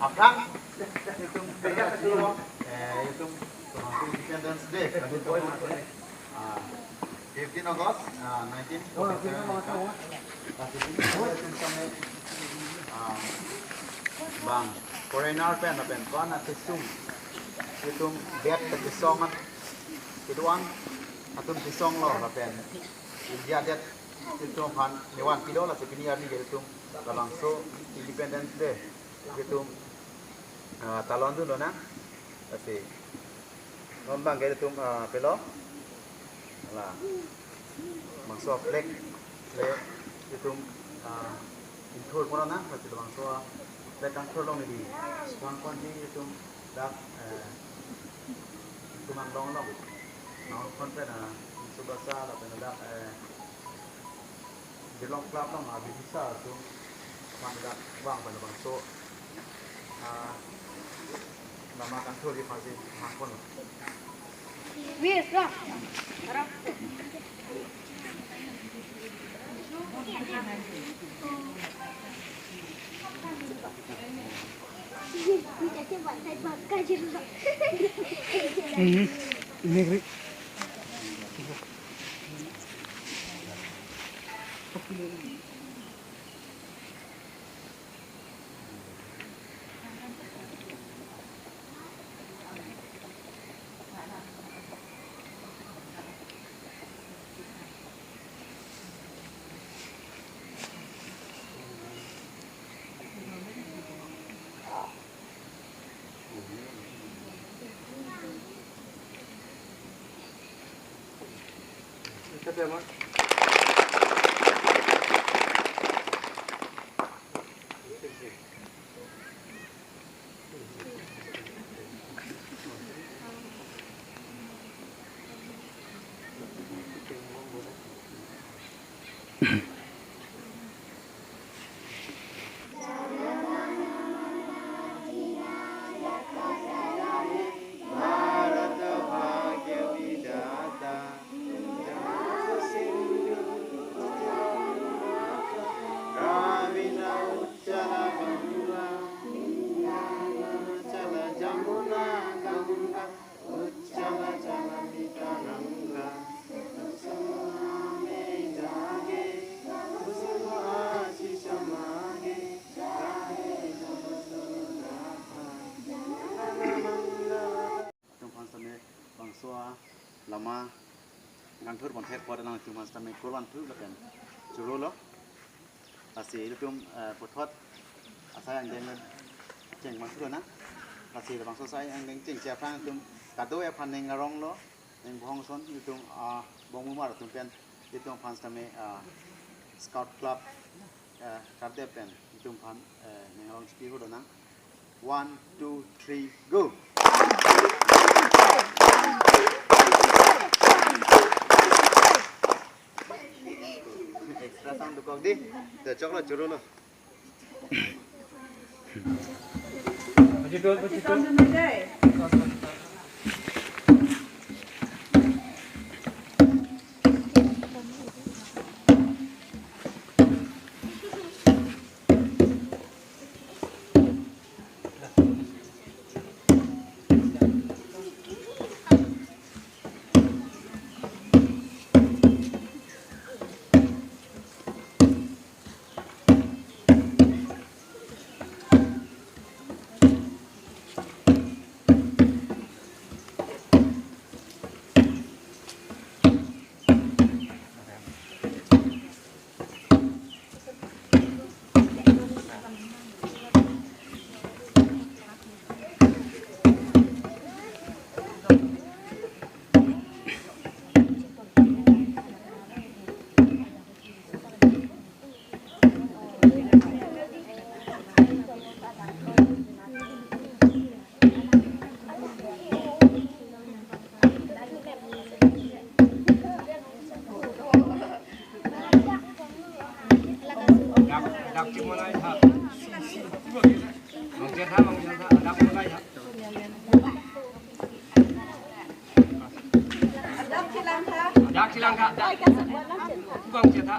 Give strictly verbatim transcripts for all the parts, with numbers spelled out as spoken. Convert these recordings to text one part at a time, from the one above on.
Aphrang, itum, eh, itum, Independence Day, ah, fifteen August, ah, nineteen forty-seven, ah, bang foreigner pen, pen, ko-an akesung, itum, det kesung, itum, atum kesung lo, lapen, India det, itum aphan, nevan pilo, lasi pini arni ke itum, labangso Independence Day, itum, ah, talon dunlo nang, lasi, non bang ke itum, ah, pilo, la, bangso flag, le, itum, ah, ingthur ponlo nang, lasi bangso, ah, flag kangthur long di, bang kon di itum, dak, eh, itum anglong long, non kon pen, ah, Subasa, lapen dak, eh, Dilong Club along abidisa atum aphan dak vang pen labangso, ah, lama kangthurji aphansi vangponlo. Yes, sir. Hmm. Negeri. Itum aphan sitame bangso alama kangthur ponthek apot nang itum aphan sitame kurvanthu lapen chorolo. Lasi itum, eh, puthot asai angdeng chengvanthu nang. Lasi labangso asai angdeng chengche aphrang itum kadokave aphan ning aronglo, ning bohong ason itum, ah, bongmumar atum pen itum aphan sitame, ah, Scout Club, eh, kardep pen itum aphan, eh, ning arong chipi hudo nang. One, two, three, go. Extra sound dokok di. Dah choklo, chorolo. Dak, dak chimonai tha. Mangchetha, mangchetha, dak chimonai tha. Dak chelang tha. Dak chelang tha. Dak. Kubang chetha.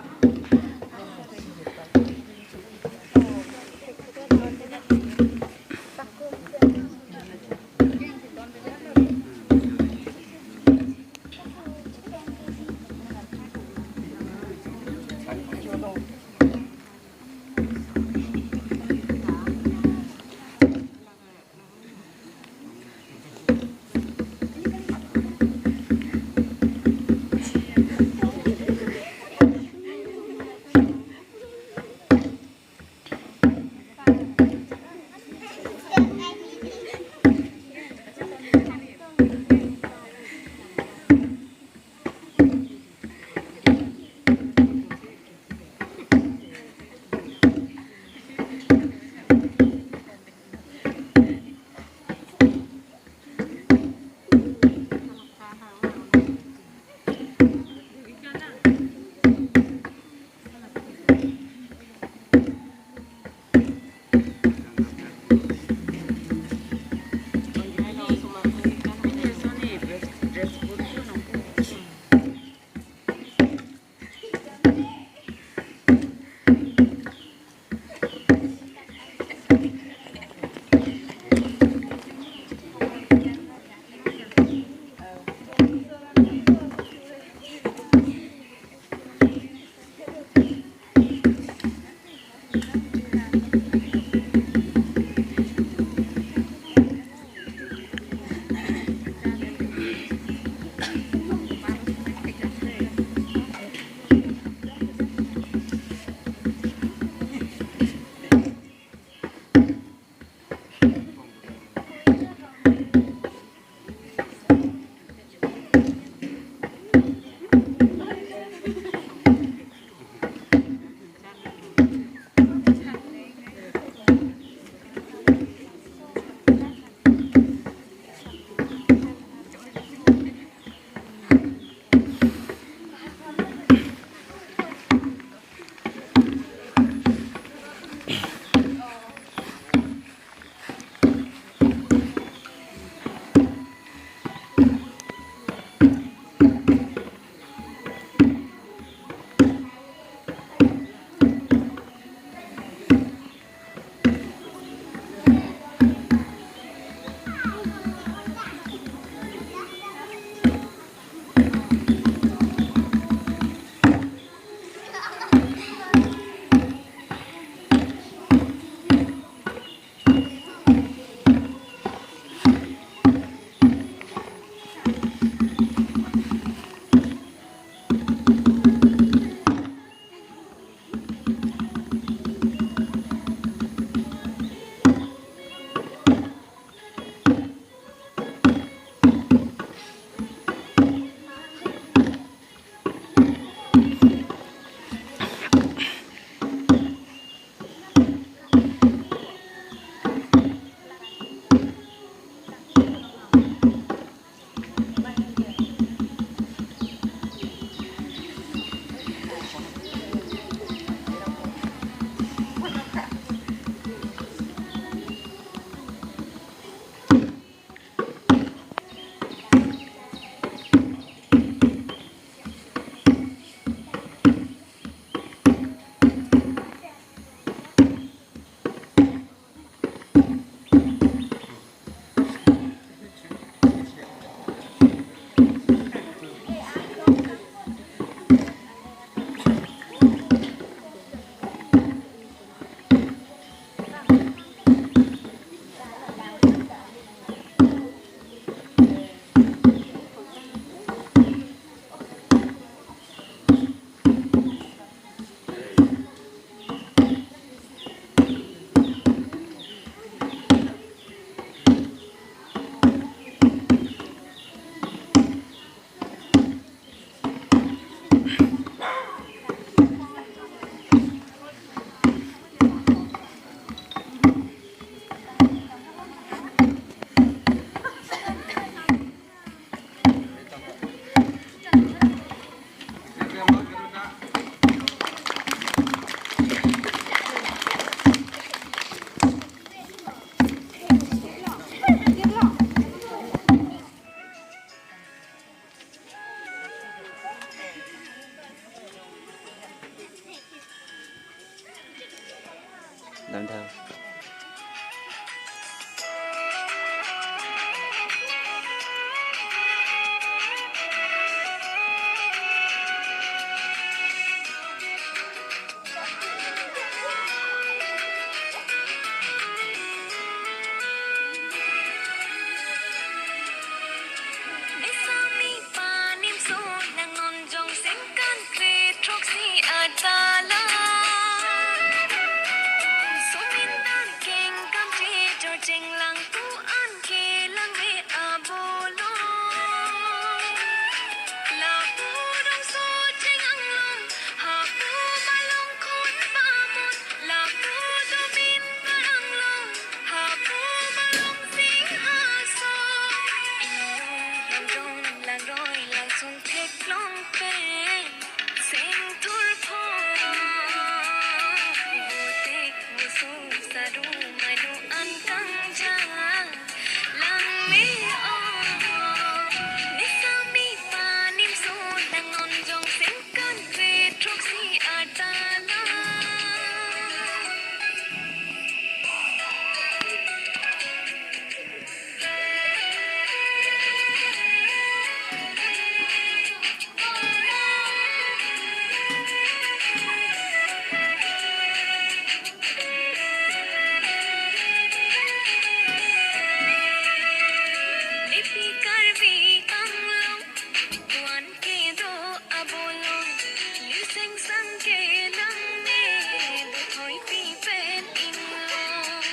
Dam thang. Mesa mi panim so nang non jong sengkan kre throksi adala. Sumin nang keng kam tre jor jeng lang tu an ke lang me abolo. Lapu dong so jeng anglong hapu malong khun pamun. Lapu domin parang long hapu malong sing aso. Inglong lamdon langroi langsung theklong pen seng thur pho. Bote musu sadu mainu an kangjang lang me o. Mesa mi panim so nang non jong sengkan kre throksi adala. Nepi Karbi Anglong, puan kedo abolong, liseng sang kelang me, dothoi pi pen inglong.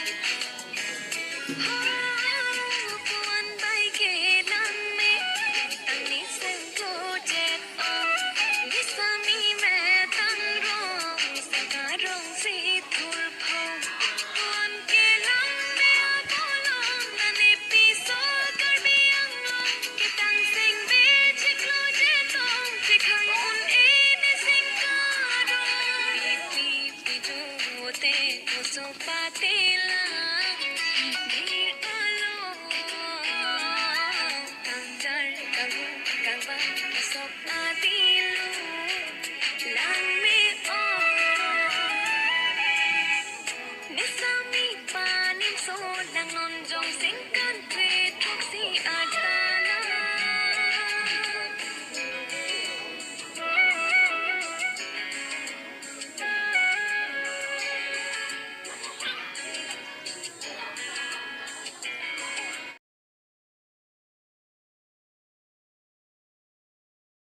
Ho, puan bai kelang me, tang ni seng ko jet o, bisa mi me tang rong, seng karong si thur pho. Puan kelang me abolong, nane piso Karbi Anglong, ketang seng be chiklo jetong, chekhang un-e ne seng karong. Ipi pijo te koso patela, mir alo, tang jar kang kang bang sok adilu, lang me o. Mesa mi panim Nang non jong sing